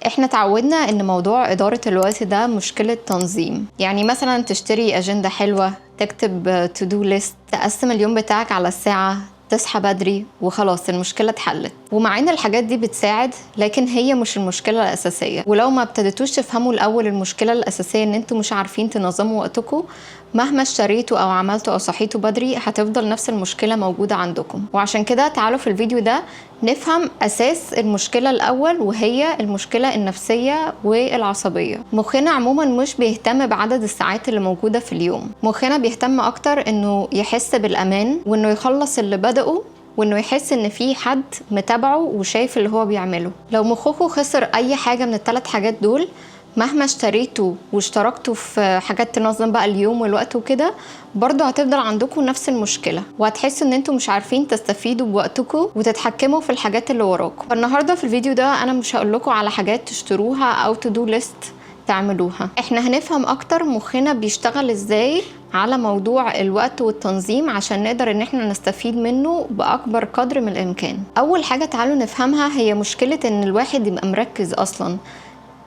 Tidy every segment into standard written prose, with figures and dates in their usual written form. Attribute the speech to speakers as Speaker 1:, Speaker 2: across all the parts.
Speaker 1: احنا تعودنا ان موضوع ادارة الوقت ده مشكلة تنظيم، يعني مثلا تشتري اجندة حلوة، تكتب to do list، تقسم اليوم بتاعك على الساعة، تصحى بدري وخلاص المشكلة اتحلت. ومع ان الحاجات دي بتساعد، لكن هي مش المشكلة الأساسية. ولو ما ابتديتوش تفهموا الأول المشكلة الأساسية ان انتوا مش عارفين تنظموا وقتكم، مهما اشتريتوا او عملتوا او صحيتوا بدري هتفضل نفس المشكلة موجودة عندكم. وعشان كده تعالوا في الفيديو ده نفهم أساس المشكلة الأول، وهي المشكلة النفسية والعصبية. مخنا عموما مش بيهتم بعدد الساعات اللي موجودة في اليوم، مخنا بيهتم أكتر إنه يحس بالأمان وإنه يخلص اللي بدأه وإنه يحس إن في حد متابعه وشايف اللي هو بيعمله. لو مخكوا خسر أي حاجة من الثلاث حاجات دول، مهما اشتريتوا واشتركتوا في حاجات تنظم بقى اليوم والوقت وكده، برضو هتفضل عندكم نفس المشكلة، وهتحسوا ان انتوا مش عارفين تستفيدوا بوقتكم وتتحكموا في الحاجات اللي وراكم. فالنهاردة في الفيديو ده انا مش هقول لكم على حاجات تشتروها او to do list تعملوها، احنا هنفهم اكتر مخنا بيشتغل ازاي على موضوع الوقت والتنظيم عشان نقدر ان احنا نستفيد منه باكبر قدر من الامكان. اول حاجة تعالوا نفهمها هي مشكلة ان الواحد يبقى مركز اصلا،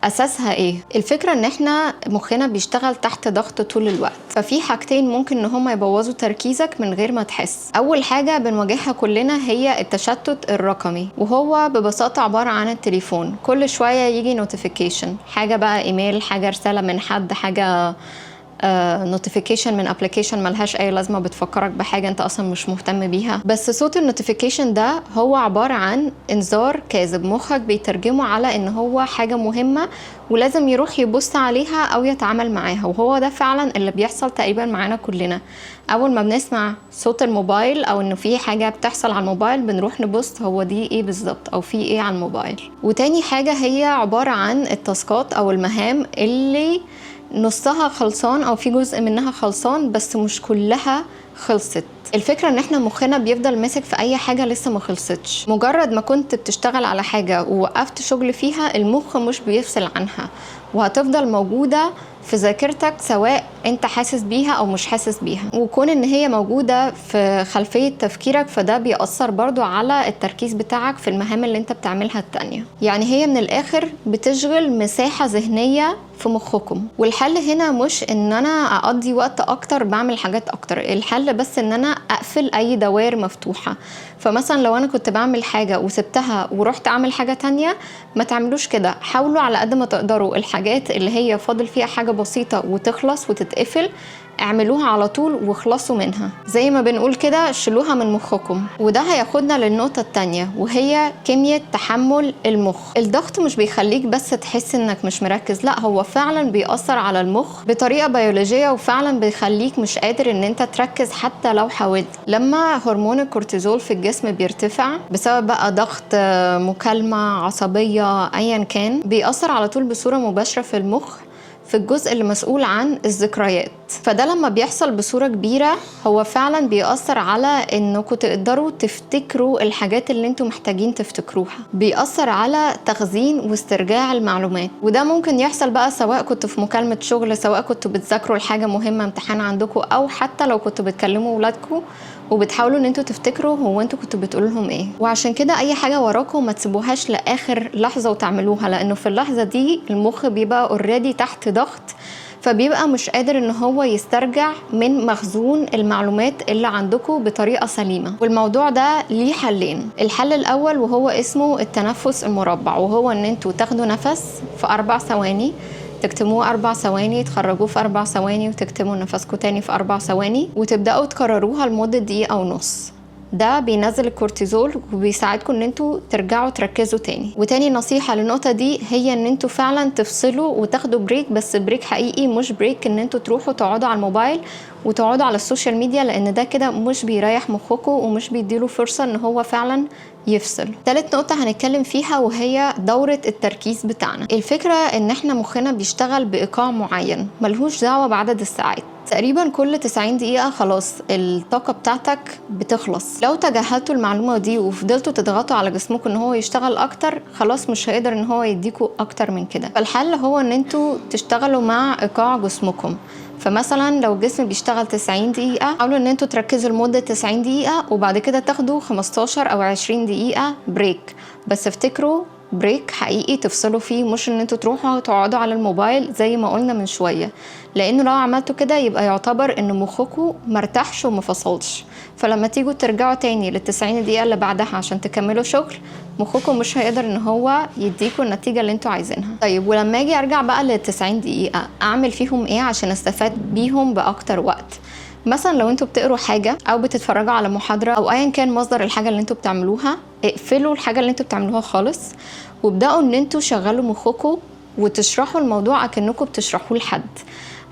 Speaker 1: اساسها ايه؟ الفكرة ان احنا مخنا بيشتغل تحت ضغط طول الوقت، ففي حاجتين ممكن ان هما يبوظوا تركيزك من غير ما تحس. اول حاجة بنواجهها كلنا هي التشتت الرقمي، وهو ببساطة عبارة عن التليفون، كل شوية يجي notification، حاجة بقى ايميل، حاجة رسالة من حد، حاجة notification من application ملهاش اي لازمه، بتفكرك بحاجة انت اصلا مش مهتم بيها. بس صوت ال notification ده هو عبارة عن انذار كاذب، مخك بيترجمه على ان هو حاجة مهمة ولازم يروح يبص عليها او يتعامل معاها. وهو ده فعلا اللي بيحصل تقريبا معانا كلنا، اول ما بنسمع صوت الموبايل او انه في حاجة بتحصل على الموبايل بنروح نبص هو دي ايه بالظبط او في ايه على الموبايل. وتاني حاجة هي عبارة عن ال task ات او المهام اللي نصها خلصان او في جزء منها خلصان بس مش كلها خلصت. الفكرة ان احنا مخنا بيفضل ماسك في اي حاجة لسه ما خلصتش، مجرد ما كنت بتشتغل على حاجة ووقفت شغل فيها المخ مش بيفصل عنها وهتفضل موجودة في ذاكرتك سواء انت حاسس بيها او مش حاسس بيها. وكون ان هي موجودة في خلفية تفكيرك فده بيأثر برضو على التركيز بتاعك في المهام اللي انت بتعملها التانية. يعني هي من الاخر بتشغل مساحة ذهنية في مخكم. والحل هنا مش ان انا اقضي وقت اكتر بعمل حاجات اكتر، الحل بس ان انا اقفل اي دوائر مفتوحة. فمثلا لو انا كنت بعمل حاجة وسبتها ورحت اعمل حاجة تانية، ما تعملوش كده، حاولوا على قد ما تقدروا الحاجات اللي هي فاضل فيها حاجة بسيطة وتخلص وتتقفل اعملوها على طول واخلصوا منها، زي ما بنقول كده شيلوها من مخكم. وده هياخدنا للنقطة التانية وهي كمية تحمل المخ. الضغط مش بيخليك بس تحس انك مش مركز، لا هو فعلا بيأثر على المخ بطريقة بيولوجية وفعلا بيخليك مش قادر ان انت تركز حتى لو حاولت. لما هرمون الكورتيزول في الجسم بيرتفع بسبب بقى ضغط، مكالمة، عصبية، ايا كان، بيأثر على طول بصورة مباشرة في المخ في الجزء اللي مسؤول عن الذكريات. فده لما بيحصل بصورة كبيرة هو فعلا بيأثر على انكم تقدروا تفتكروا الحاجات اللي انتم محتاجين تفتكروها، بيأثر على تخزين واسترجاع المعلومات. وده ممكن يحصل بقى سواء كنتوا في مكالمة شغل، سواء كنتوا بتذاكروا لحاجة مهمة، امتحان عندكم، او حتى لو كنتوا بتكلموا ولادكم وبتحاولوا ان انتوا تفتكروا هو انتوا كنتوا بتقولوا لهم ايه. وعشان كده اي حاجة وراكم ما تسيبوهاش لاخر لحظة وتعملوها، لانه في اللحظة دي المخ بيبقى already تحت ضغط، فبيبقى مش قادر ان هو يسترجع من مخزون المعلومات اللي عندكم بطريقة سليمة. والموضوع ده ليه حلين. الحل الاول وهو اسمه التنفس المربع، وهو ان انتوا تاخدوا نفس في 4 ثواني، تكتموه 4 ثواني، تخرجوه في 4 ثواني، وتكتموا نفسكم تاني في 4 ثواني، وتبدأوا تكرروها لمدة دقيقة ونص. ده بينزل الكورتيزول وبيساعدكم ان انتوا ترجعوا تركزوا تاني. وتاني نصيحة للنقطة دي هي ان انتوا فعلا تفصلوا وتاخدوا break، بس break حقيقي، مش break ان انتوا تروحوا تقعدوا على الموبايل وتقعدوا على ال social media، لان ده كده مش بيريح مخكم ومش بيديله فرصة ان هو فعلا يفصل. تالت نقطة هنتكلم فيها وهي دورة التركيز بتاعنا. الفكرة ان احنا مخنا بيشتغل بإيقاع معين ملهوش دعوة بعدد الساعات. تقريبا كل 90 دقيقة خلاص الطاقة بتاعتك بتخلص. لو تجاهلتوا المعلومة دي وفضلتوا تضغطوا على جسمكم ان هو يشتغل اكتر، خلاص مش هيقدر ان هو يديكوا اكتر من كده. فالحل هو ان انتوا تشتغلوا مع ايقاع جسمكم. فمثلا لو الجسم بيشتغل 90 دقيقة، حاولوا ان انتوا تركزوا لمدة 90 دقيقة وبعد كده تاخدوا 15 او 20 دقيقة break. بس افتكروا break حقيقي تفصلوا فيه، مش ان انتوا تروحوا تقعدوا على الموبايل زي ما قلنا من شويه، لانه لو عملتوا كده يبقى يعتبر ان مخكم مرتاحش وما فصلش. فلما تيجوا ترجعوا تاني لل90 دقيقه اللي بعدها عشان تكملوا شغل، مخكم مش هيقدر ان هو يديكوا النتيجة اللي انتوا عايزينها. طيب، ولما اجي ارجع بقى لل90 دقيقه اعمل فيهم ايه عشان استفاد بيهم باكتر وقت؟ مثلا لو انتوا بتقروا حاجة او بتتفرجوا على محاضرة او ايا كان مصدر الحاجة اللي انتوا بتعملوها، اقفلوا الحاجة اللي انتوا بتعملوها خالص وابداوا ان انتوا شغلوا مخكم وتشرحوا الموضوع اكنكم بتشرحوه لحد.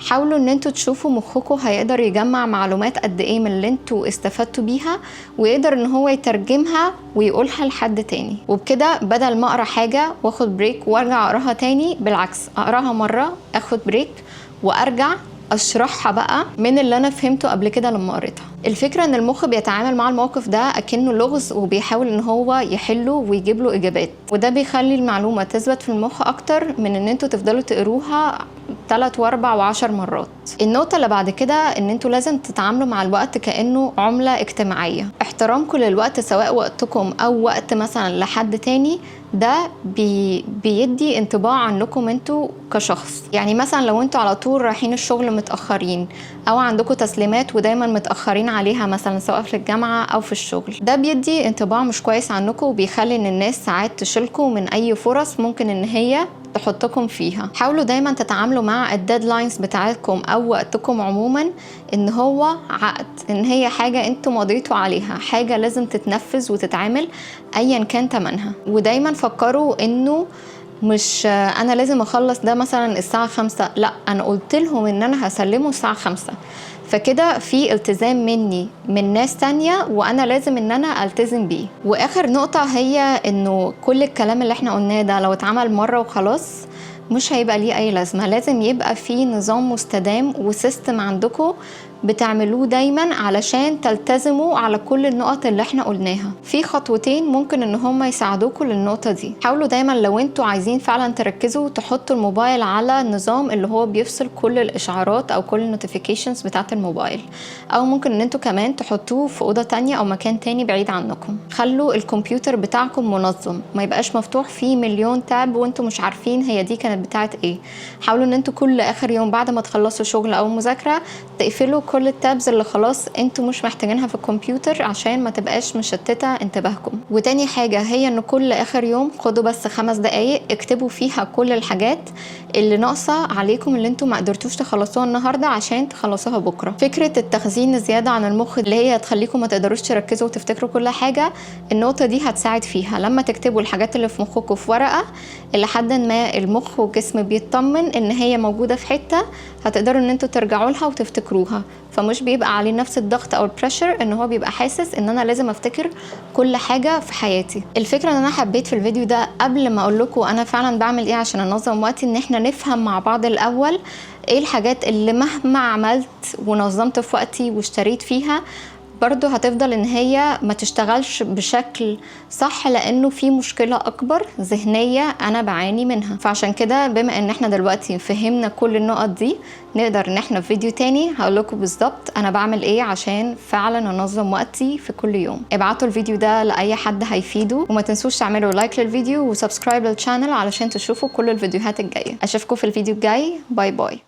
Speaker 1: حاولوا ان انتوا تشوفوا مخكم هيقدر يجمع معلومات قد ايه من اللي انتوا استفدتوا بيها، ويقدر ان هو يترجمها ويقولها لحد تاني. وبكده بدل ما اقرا حاجة واخد break وارجع اقراها تاني، بالعكس، اقراها مره، اخد break، وارجع اشرحها بقى من اللي انا فهمته قبل كده لما قريتها. الفكرة ان المخ بيتعامل مع الموقف ده اكنه لغز، وبيحاول ان هو يحله ويجيب له اجابات، وده بيخلي المعلومة تثبت في المخ اكتر من ان انتوا تفضلوا تقروها 3 و4 و10 مرات. النقطة اللي بعد كده ان انتوا لازم تتعاملوا مع الوقت كأنه عملة اجتماعية. احترامكم للوقت، سواء وقتكم او وقت مثلا لحد تاني، ده بيدي انطباع عنكم انتوا كشخص. يعني مثلا لو انتوا على طول رايحين الشغل متأخرين او عندكم تسليمات ودايما متأخرين عليها مثلا، سواء في الجامعة او في الشغل، ده بيدي انطباع مش كويس عنكم، وبيخلي ان الناس ساعات تشيلكم من اي فرص ممكن ان هي تحطكم فيها. حاولوا دايما تتعاملوا مع ال deadlines بتاعتكم او وقتكم عموما ان هو عقد، ان هي حاجة انتوا مضيتوا عليها، حاجة لازم تتنفذ وتتعمل ايا كان تمنها. ودايما فكروا انه مش انا لازم اخلص ده مثلا الساعة 5، لا، انا قلت لهم ان انا هسلمه الساعة 5، فكده في التزام مني من ناس تانية وانا لازم ان انا التزم بيه. واخر نقطة هي انه كل الكلام اللي احنا قلناه ده لو اتعمل مرة وخلاص مش هيبقى ليه اي لازمة. لازم يبقى في نظام مستدام و system عندكم بتعملوه دايما علشان تلتزموا على كل النقط اللي احنا قلناها. في خطوتين ممكن ان هم يساعدوكم للنقطة دي. حاولوا دايما لو انتوا عايزين فعلا تركزوا تحطوا الموبايل على النظام اللي هو بيفصل كل الاشعارات او كل ال notifications بتاعت الموبايل، او ممكن ان انتوا كمان تحطوه في اوضة تانية او مكان تاني بعيد عنكم. خلوا الكمبيوتر بتاعكم منظم، ما يبقاش مفتوح فيه مليون tab وانتوا مش عارفين هي دي كانت بتاعت ايه. حاولوا ان انتوا كل اخر يوم بعد ما تخلصوا شغل او مذاكرة تقفلوا كل ال tabs اللي خلاص انتوا مش محتاجينها في الكمبيوتر عشان ما تبقاش مشتتة انتباهكم. وتاني حاجة هي ان كل اخر يوم خدوا بس 5 دقايق اكتبوا فيها كل الحاجات اللي ناقصة عليكم، اللي انتوا ما قدرتوش تخلصوها النهاردة، عشان تخلصوها بكرة. فكرة التخزين الزيادة عن المخ اللي هي تخليكم ما تقدروش تركزوا وتفتكروا كل حاجة، النقطة دي هتساعد فيها. لما تكتبوا الحاجات اللي في مخكم في ورقة، لحد ما المخ والجسم بيطمن ان هي موجودة في حتة هتقدروا ان انتوا ترجعوا لها وتفتكروها، فمش بيبقى عليه نفس الضغط او ال pressure ان هو بيبقى حاسس ان انا لازم افتكر كل حاجة في حياتي. الفكرة ان انا حبيت في الفيديو ده قبل ما اقول لكم انا فعلا بعمل ايه عشان انظم وقتي، ان احنا نفهم مع بعض الاول ايه الحاجات اللي مهما عملت ونظمت في وقتي واشتريت فيها برضو هتفضل ان هي ما تشتغلش بشكل صح، لانه في مشكلة اكبر ذهنية انا بعاني منها. فعشان كده بما ان احنا دلوقتي فهمنا كل النقط دي، نقدر ان احنا في فيديو تاني هقول لكم بالظبط انا بعمل ايه عشان فعلا انظم وقتي في كل يوم. ابعتوا الفيديو ده لاي حد هيفيده، وما تنسوش تعملوا like للفيديو و subscribe لل channel علشان تشوفوا كل الفيديوهات الجاية. اشوفكم في الفيديو الجاي، bye bye.